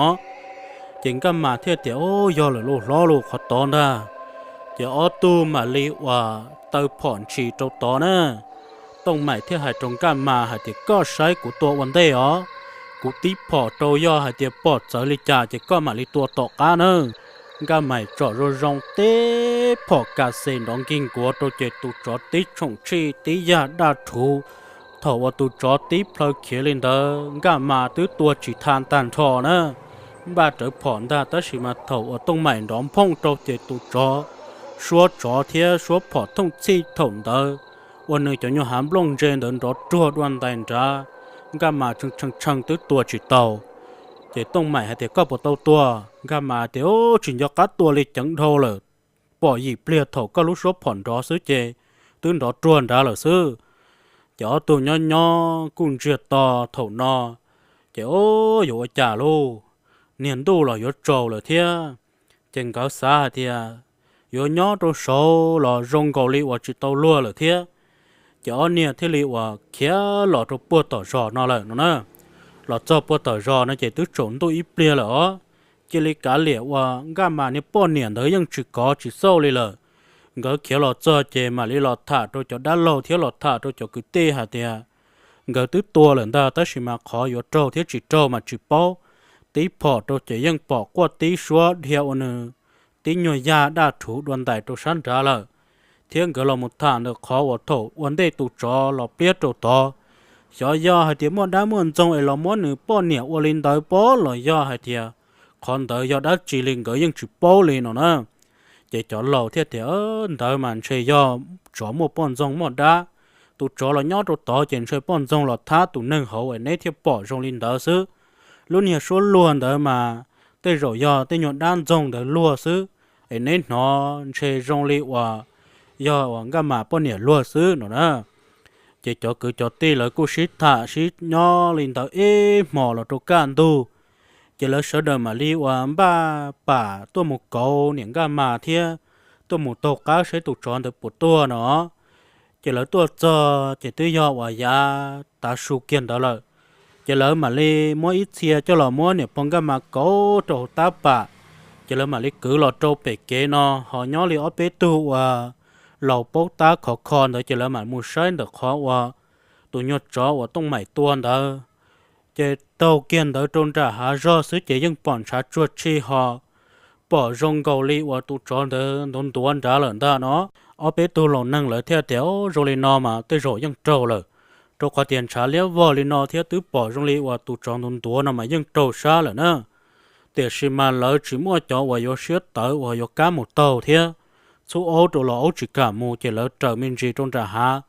Ces Nkaj Mas thiaj tias, Ub, yog lawm lauj hlob lauj, qhov tod ntag. Ces ob tug mam li uas taw phom ntshis rau tod na. Tooj Maim thiaj hais rau Nkaj Mas hais tias, Koj saib kuv tua ua ntej os, kuv tib phom rau yog hais tias pom txawv li cas ces koj mam li tua tom qab na. Nkaj Mas tsom zoo zoo tib phom kas xes nrov nkig nkuav rau ces tus tsov tib tshoom tshij tib yag daj rhuv. Thaum uas tus tsov tib plhaw khiav li ntawd Nkaj Mas twb tua tsis tha tag nrho na, npaj rawv phom ntag tab sis mas thaum uas Tooj Maim nrov nphooj rau ces tus tsov, suab tsov thiab suab phom thooj txhij thaum ntawd ua nws cov nyuag hav nplooj ntse ntawd nrov ruag dua ntais nrad, Nkaj Mas tshee tshee tshee twb tua tsis tau. Ces Tooj Maim hais tias, Koj puas tau tua? Nkaj Mas tias, Ub, tsis nco qab tua li, ceev dhau lawm, pom yim pliag thaum koj lub suab phom nrov xwb ces twb nrov ruag nrad lawm xwb. Ces ob tug nyob nyob kuj ntsiag to thaum no, ces, Ub, yuav ua cas lauj? Niag ntuj los yuav tsaus lawm thiab. Ces nkawd xav hais tias yuav nyob rau saud los zoo nkaus li uas tsis tau luag lawm thiab. Ces ob niag thiaj li uas khiav los rau puag tom zos no lawm no na. Los txog puag tom zos no ces twb tsaus ntuj ib pliag lawm os. Cia li kav liam uas Nkaj Mas niag poj niam ntawd yeej tsis kov tsis xauj li lawm. Nkawd khiav los txog ces mam li los tham rau cov dab laug thiab los tham rau cov kwv tij hais tias nkawd twb tua lawm ntag tab sis mas qhov yuav raug thiab tsis raug mas tsis paub. Tib phom rau ces yeej pom quaj tib suab dhia ua nws tib nyuag yaj daj rhuv dua ntais rau sab nrad lawm. Thiab nkawd los mus tham ntawm qhov uas thaum ua ntej tus tsov los pliab rau tod, xyov yog hais tias muaj dab muaj ntxoog es los muab nws poj niam ua li ntawd pob los yog hais tias qhov ntawd yog dab tsi li nkawd yeej tsis paub li no na. Ces cov laus thiaj tias, Ntawd mas ntshe yog tsov muaj poj ntxoog muaj dab. Tus tsov los nyob rau tod ces ntshe poj ntxoog los thab tus neeg hauv es neb thiaj pom zoo li ntawd xwb. Lub niag suab luag ntawd mas tej zaum yog tej nyuag dab ntxoog ntawd luag xwb. es neb hnov ntshe zoo li uas yog uas Nkaj Mas poj niam luag xwb no na. Ces cov kwv cov tij lawv kuj sib tham sib nyob li ntawd ib hmos los rau kaj ntug, ces lawv sawv daws mam li uas npaj pam tuaj mus kauv niam Nkaj Mas thiab tuaj mus taug qab saib tus tsov ntawd puas tuag no. Ces lawv tuaj txog ces twb yog uas yav tav su kiag ntawd lawm. Ces lawv mam li muab ib txhia coj los muab niam pog Nkaj Mas kauv rau hauv tab pam, ces lawv mam li kwv los rau pem kev no, ho nyob li ob peb tug uas laus paub tab khov kho ntawd ces lawv mam mus saib ntawm qhov uas tus nyuag tsov uas Tooj Maim tua ntawd. Ces taug kiag ntawd rau nram hav zog xwb ces yeej pom ntshav tsuag tshi ho pom zoo nkaus li uas tus tsov ntawd ntuav ntuav nrad lawm ntag no. Ob peb tug laus neeg lawv thiaj tias, Zoo li no mas tej zaum yeej raug lawm, rau qhov tias ntshav liab vog li no thiab twb pom zoo li uas tus tsov ntuav ntuav no mas yeej raug sab lawm na. Tiam sis mas lawv tsis muaj cov uas yuav siab tawv uas yuav kam mus taug thiab, txhub aub rau los aub tsis kam mus ces lawv raws me ntsis rau nram hav,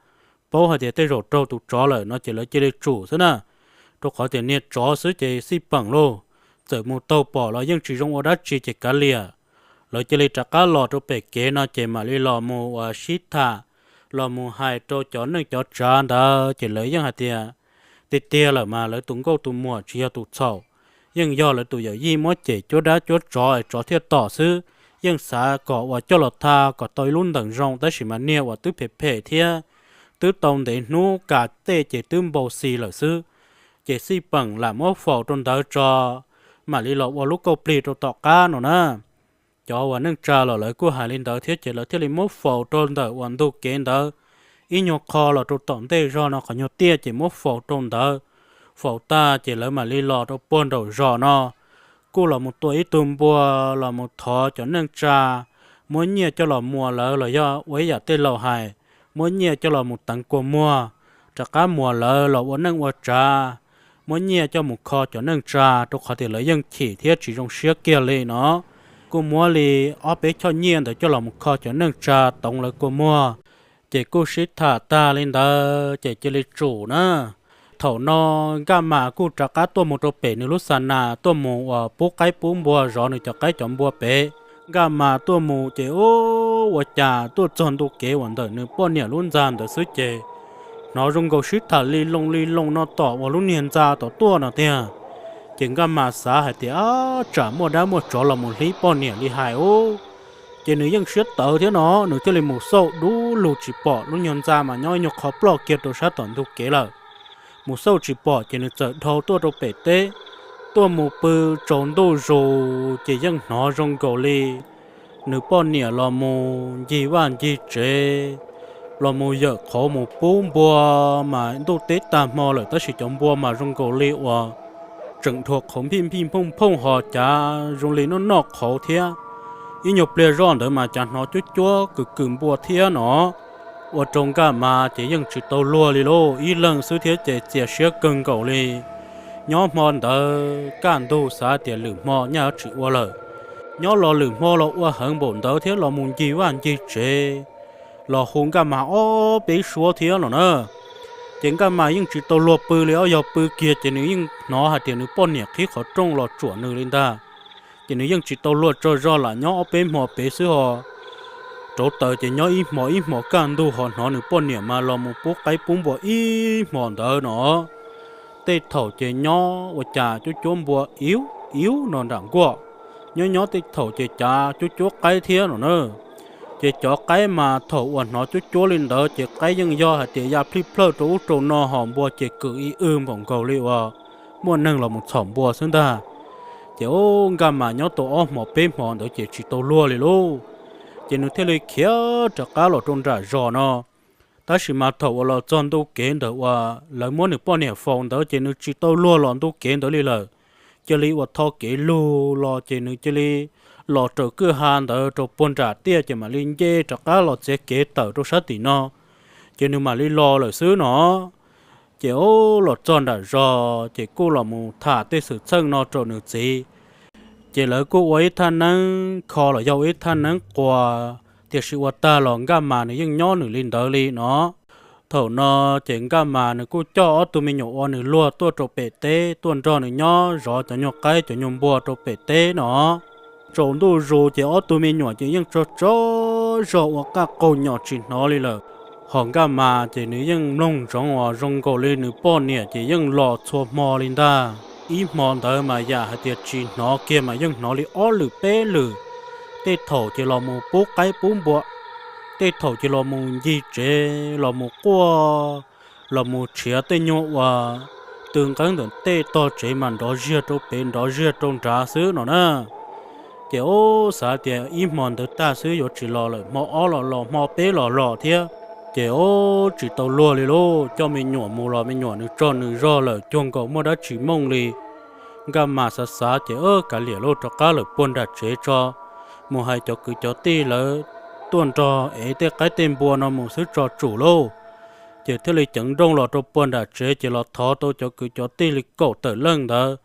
paub hais tias tej zaum raug tus tsov lawm no ces lawv cia li tsum xwb na. Rau qhov tias niag tsov xwb ces xij peem lauj, txawm mus taug pom los yeej tsis zoo ua dab tsi ces kav liam. Lawv cia li rov qab los rau pem kev no ces mam li los mus uas sib tham, los mus hais rau cov neej cov tsav ntawd ces lawv yeej hais tias tiag tiag lawm mas lawv tus nkauj tus muam tsis yog tus txhaum, yeej yog lawv tus yawm yij muab cem cuab dab cuab tsov es tsov thiaj tom xwb. Yeej xav kom uas coj los tha kom tau ib lub ntees zoo tab sis mas niag uas twb phem phem thiab twb tau ntev hnub kam tej ces twb npau xis lawm xwb. Ces xij peem lam muab faus rau ntawd tso, mam li los ua lub kauj plig rau tom qab no na. Cov uas neej tsa los lawv kuj hais li ntawd thiab ces lawv thiaj li muab faus rau ntawm uas ntug kev ntawd ib nyuag qho los rau tom ntej zog no qhov nyuag tiaj ces muab faus rau ntawd. Faus tag ces lawv mam li los rau puag nraum zos no, kuj los mus tua ib tug npua, los mus thov cov neej tsa muab nyiaj coj los muas lawv los yog ua ib yam tej laus hais, muab nyiaj coj los mus teev kua muag, rov qab muas lawv los ua neej ua tsav, muab nyiaj coj mus kho cov neej tsa rau qhov tias lawv yeej chim thiab tsis zoo siab kiag li no. Kuj muab li ob peb choj nyiaj ntawd coj los mus kho cov neej tsa toov lawv kua muag. Ces kuj sib tham tag li ntawd ces cia li tsum na. Thaum no Nkaj Mas kuj rov qab tuaj mus rau pem nws lub xa nas tuaj mus uas pub qaib pub npua zov nws cov qaib cov npua pem. Nkaj Mas tuaj mus ces ua cas tuaj txog ntu kev uas ntawm nws poj niam lub ntxa ntawd xwb ces hnov zoo nkaus sib tham li loo li loo no tom uas lub niag ntxa tom tuaj no tiag. Ces Nkaj Mas xav hais tias, Ab, tsam muaj dab muaj tsov los mus hlib poj niam li hais ub. Ces nws yeej siab tawv thiab no, nws thiaj li mus xauj dub lug tsis pom, lub nyuag ntxa mas nyob ib nyuag qho ploj kiag rau sab tom ntug kev lawm. Mus xauj tsis pom ces nws txawm dhau tuaj rau pem teb, tuaj mus pw tsaus ntuj zus ces yeej hnov zoo nkaus li nws poj niam los mus ncig vaj ncig tsev, los mus yawm qhauv mus pub npua, mas ntuj teb tag hmo lawm tab sis cov npua mas zoo nkaus li uas tseem dhua qhauv nphij nphij phooj phooj ho cav zoo li noj noj qhauv thiab. Ib nyuag pliag zoj ntawd mas cav hnov cuab cuab kws kws npua thiab no. Ua rau Nkaj Mas ces yeej tsis tau luag li lauj, ib leeg xwb thiab ces txias siab kawg nkaus li. Nyob hmo ntawd kaj ntug xav tias lwm hmo nyaj yuav tsis ua lawm. Nyob los lwm hmo los ua heev npaum ntawd thiab los mus ncig vaj ncig tsev, los hu Nkaj Mas ob peb suab thiab no na. Ces Nkaj Mas yeej tsis tau luag pw li os, yog pw kiag ces nws yeej hnov hais tias nws poj niam qhib qhov rooj los tsuam nws li ntag. Ces nws yeej tsis tau luag tsaug zog lam nyob ob peb hmo pem xwb ho. Rauv taws ces nyob ib hmo ib hmo kaj ntug ho hnov nws poj niam mas los mus pub qaib pub npua ib hmo ntawd no. Tej thaum ces nyob ua cas cuab cuab npua iv iv no nram nkuaj, nyob nyob tej thaum ces cav cuab cuab qaib thiab no na. Ces cov qaib mas thaum uas hnov cuab cuab li ntawd ces qaib yeej yog hais tias ya plij plawj rau ub rau no ho npua ces kws ib w npaum nkaus li uas muaj neeg los mus txhom npua xwb ntag. Ces ub Nkaj Mas nyob tau ob hmo peb hmo ntawd ces tsis tau luag li lauj. Ces nws thiaj li khiav rov qab los rau nram zos no. Tab sis mas thaum uas los txog ntu kev ntawm uas lawv muab nws poj niam faus ntawd ces nws tsis tau luag los ntu kev ntawd li lawm. Cia li uas tho kev lug los ces nws cia li los raws kwj ha ntawd rau puag nram tiaj ces mam li nce rov qab los txiav kev tawm rau sab tim no, ces nws mam li los lawm xwb no. Ces ub los txog nram zos ces kuj los mus tham tej xwm txheej no rau nws txiv. Ces lawv kuj ua ib thaj neeb kho los yog ua ib thaj neeb quas, tiam sis ua tag los Nkaj Mas nws yeej nyob nws li ntawd li no. Thaum no ces Nkaj Mas nws kuj coj ob tug me nyuam ua nws luag tuaj rau pem teb tuaj nrog nws nyob zov cov nyuag qaib cov nyuag npua rau pem teb no. Tsaus ntuj zus ces ob tug me nyuam ces yeej tsaug tsaug zog ua qaj qaug nyom tsis hnov li lawm. Ho Nkaj Mas ces nws yeej mloog ntsoov uas zoo nkaus li nws poj niam ces yeej los txhua hmo li ntag. Ib hmo ntawd mas yam hais tias tsis hnov kiag mas yeej hnov li ob lwm peb lwm. Tej thaum ces los mus pub qaib pub npua, tej thaum ces los mus ncig tsev los mus quaj, los mus tshiav tej nyuag uas tw nqeeb ntawm tej tog tsev mas nrov ziag rau pem nrov ziag rau nrad xwb no na. Ces ub xav tias ib hmo ntawd tag xwb yuav tsis los lawm, hmo ob los los hmo peb los los thiab. Ces ub tsis tau luag li lauj, coj me nyuam mus los me nyuam nws tsaug nws zog lawm cuag nkaus muaj dab tsi mooj li. Nkaj Mas xav xav ces ub kav liam lauj, rov qab lawm puag nram tsev tso, mus hais cov kwv cov tij lawv tuaj nrog ev tej qaib tej npua no mus xwb tso tsum lauj. Ces thiaj li ceev nrooj los rau puag nram tsev ces los thov tau cov kwv cov tij li kaum tawm leej ntawd.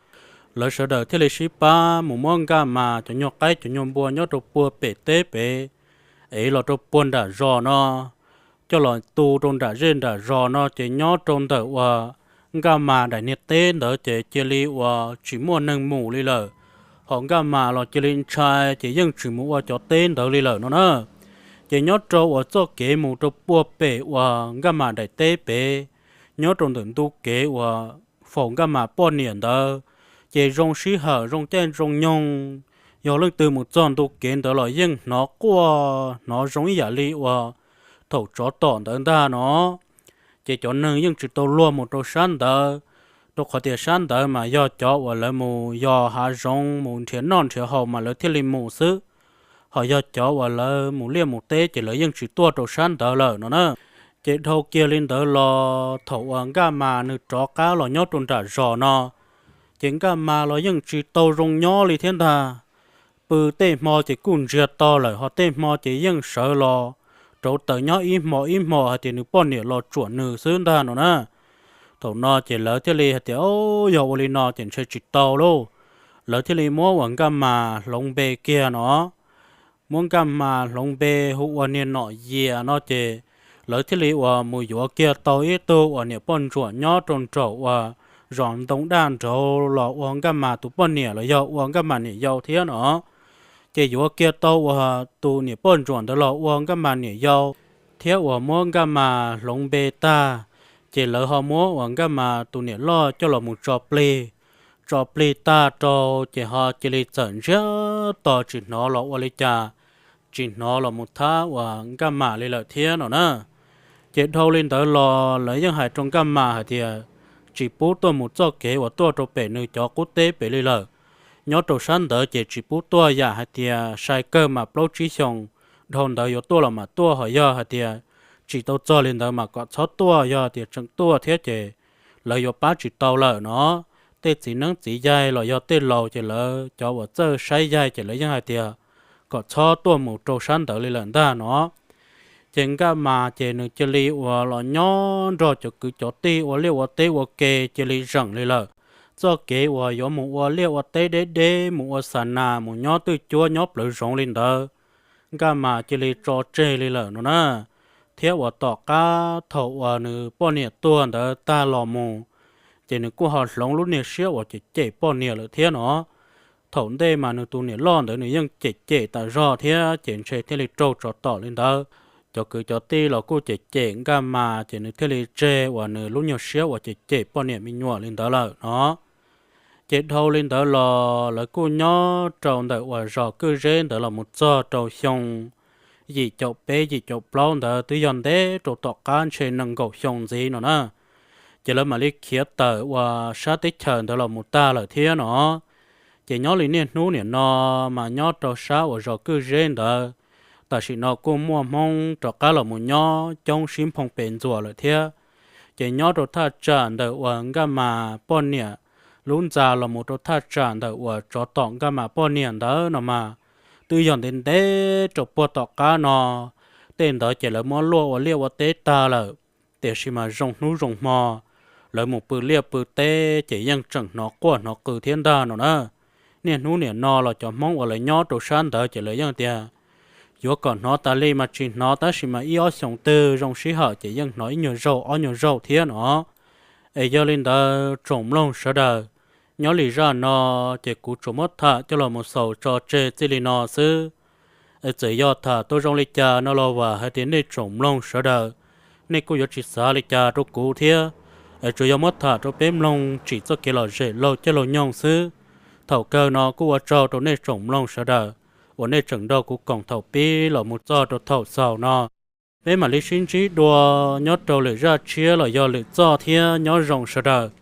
Lawv sawv daws thiaj li sib pab mus muab Nkaj Mas cov nyuag qaib cov nyuag npua nyob rau puag pem teb pem, ev los rau puag nram zos no, coj los tu rau nram zej nram zos no ces nyob rau ntawm uas Nkaj Mas daim niag teb ntawd ces cia li uas tsis muaj neeg mus li lawm. Ho Nkaj Mas los cia li ntshai ces yeej tsis mus ua cov teb ntawd li lawm no na. Ces nyob rau uas txoj kev mus rau puag pem uas Nkaj Mas daim teb pem, nyob rau ntawm ntu kev uas faus Nkaj Mas poj niam ntawd, ces zoo sij hawm zoo caij zoo nyoog, yog leej twg mus txog ntu kev ntawd los yeej hnov quaj hnov zoo ib yam li uas thaum tsov tom ntawd ntag no. Ces cov neeg yeej tsis tau luag mus rau sab ntawd, rau qhov tias sab ntawd mas yog cov uas lawv mus yos hav zoov mus nrhiav noj nrhiav haus mas lawv thiaj li mus xwb. Ho yog cov uas lawv mus liaj mus teb ces lawv yeej tsis tuaj rau sab ntawd lawm no na. Ces dhau kiag li ntawd los thaum uas Nkaj Mas nws rov qab los nyob rau nram zos no, ces Nkaj Mas los yeej tsis tau zoo nyob li thiab ntag. Pw tej hmo ces kuj ntsiag to lawm, ho tej hmo ces yeej sawv los rauv taws nyob ib hmo ib hmo hais tias nws poj niam los tsuam nws xwb ntag no na. Thaum no ces lawv thiaj li hais tias, o, yog ua li no ces ntshe tsis tau lauj. Lawv thiaj li muab uas Nkaj Mas hloov npe kiag no. Muab Nkaj Mas hloov npe hu ua niag Nom Yias no ces lawv thiaj li uas mus yuav kiag tau ib tug uas niam poj ntsuam nyob rau nraum uas zos Ntoo Daj Nraud los ua Nkaj Mas tus poj niam los yog ua Nkaj Mas niam yau thiab no. Ces yuav kiag tau uas tus niam poj ntsuam ntawd los ua Nkaj Mas niam yau, thiab uas muab Nkaj Mas hloov npe tag, ces lawv ho muab uas Nkaj Mas tus niam loj coj los mus tso plig. Tso plig tag rau ces ho cia li txawm ntsiag to tsis hnov los ua li cas, tsis hnov los mus thab uas Nkaj Mas li lawm thiab no na. Ces dhau li ntawd los lawv yeej hais rau Nkaj Mas hais tias tsis pub tuaj mus txoj kev uas tuaj rau pem nws cov qub teb pem li lawm. Nyob rau sab ntawd ces tsis pub tuaj, yam hais tias sai kawg mas plaub tsib xyoos dhau ntawd yuav tuaj los mam tuaj, ho yog hais tias tsis tau txog li ntawd mas kom txhob tuaj, yog tias tseem tuaj thiab ces lawv yuav pab tsis tau lawm no. Tej txiv neeb txiv yaig los yog tej laus ces lawv cov uas txawj saib yaig ces lawv yeej hais tias kom txhob tuaj mus rau sab ntawd li lawm ntag no. Ces Nkaj Mas ces nws cia li uas los nyob nrog cov kwv cov tij ua liaj ua teb ua ke cia li zeem li lawm. Txoj kev uas yuav mus ua liaj ua teb deb deb, mus ua xa nas mus nyob twj cuab nyob plawv zoov li ntawd, Nkaj Mas cia li tso tseg li lawm no na. Thiab uas tom qab thaum uas nws poj niam tuag ntawd tag los mus, ces nws kuj ho hloov lub niag siab uas cem cem poj niam lawm thiab no. Thaum ntej mas nws tus niam loj ntawd nws yeej cem cem tas zog thiab ces ntshe thiaj li raug tsov tom li ntawd. Cov kwv cov tij los kuj cem cem Nkaj Mas ces nws thiaj li tseg uas nws lub nyuag siab uas cem cem poj niam me nyuam li ntawd lawm no. Ces dhau li ntawd los lawv kuj nyob rau ntawm uas zos Kwj Zeb ntawd los mus txog rau xyoo yim caum peb yim caum plaub ntawd twb yog ntev rau tom qab ntshe nees nkaum xyoo ntxiv no na. Ces lawv mam li khiav tawm uas sab teb chaws ntawd los mus tag lawm thiab no. Ces nyob li niaj hnub niam no mas nyob rau sab uas zos Kwj Zeb ntawd, tam sim no kuj muaj Hmoob rov qab los mus nyob coob sib nphoo pes ntxuas lawm thiab. Ces nyob rau thaj tsam ntawm uas Nkaj Mas poj niam lub ntxa los mus rau thaj tsam ntawm uas tsov tom Nkaj Mas poj niam ntawd no mas twb yog ntev ntev rau puag tom qab no. Tej ntawd ces lawv muab luaj ua liaj ua teb tag lawm, tiam sis mas zoo hnub zoo hmo lawv mus pw liaj pw teb ces yeej tseem hnov quaj hnov qw thiab ntag no na. Niaj hnub niam no los cov Hmoob uas lawv nyob rau sab ntawd ces lawv yeej tias yuav kom hnov tas li mas tsis hnov, tab sis mas ib ob xyoos twg zoo sij hawm ces yeej hnov ib nyuag zaug ob nyuag zaug thiab no. Es yog li ntawd tsoom mloog sawv daws, Nyob li zaj no ces kuv tsuas muab tham coj los mus xaus tso tseg txij li no xwb. Es txawm yog tham tau zoo li cas no los vam hais tias nej tsoom mloog sawv daws, nej kuj yuav tsis xav li cas rau kuv thiab. Es tsuas yog muab tham rau peb mloog tsim txoj kev lom zem laug caij laug nyoog xwb. Thaum kawg no kuj ua tsaug rau nej tsoom mloog sawv daws uas nej tseem nrog kuv koom thaum pib los mus txog rau thaum xaus no. Peb mam li sib ntsib dua nyob rau lwm zaj tshiab los yog lwm txoj thiab, nyob zoo sawv daws.